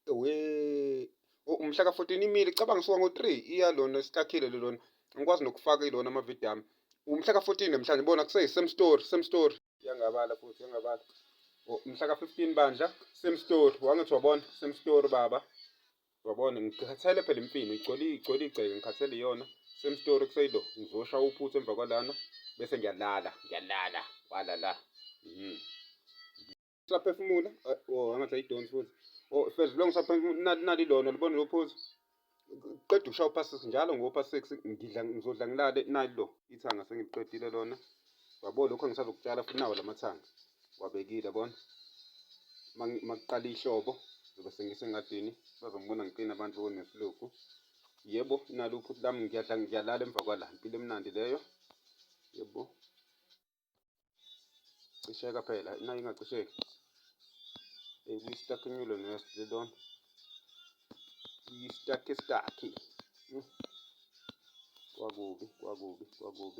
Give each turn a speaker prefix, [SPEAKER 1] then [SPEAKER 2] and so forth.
[SPEAKER 1] We, umhla ka-14 imile, cabanga suka ngo-3 iya lona sitakhile lelona, angikwazi nokufaka ilona amavidiyo ami. Umhla ka-14 namhlanje, bona kuseyi same story, same story. Iyangabala futhi, iyangabala. Umhla ka-15 bandla, same story, wangithi wabona, same story baba. Wabona, ngikhathele phela imfino igcwele, igcwele igceke, ngikhathele iyona. Same story kuseyilo, ngizoshaya uphuthu emva kwalana bese ngiyalala, ngiyalala, walala. Ngisaphefumula, oh, angathi ayidonsi futhi. Oh, first lo ngisaphefumula, nali lona, libona lo phuzu. Qeda ukushaya u-past 6 njalo, ngo-past 6 ngidla, ngizodla ngilale. Nali lo ithanga sengiliqedile lona. Wabo, lokho ngisazokutshala futhi nawo lamathanga. Wabekile yabona. Makuqala ihlobo ngizobe sengisengadini, bazongibona ngiqina abantu onesilokhu. Yebo, nalo uphuthu lami, ngiyadla ngiyalala emva kwala. Impilo emnandi leyo. Yebo. Cisheka phela, nayo ingacisheki. Hey, kuyi-stuck enyulo nest lelona. Iyi-stuck stuck. Kwakubi, kwakubi, kwakubi.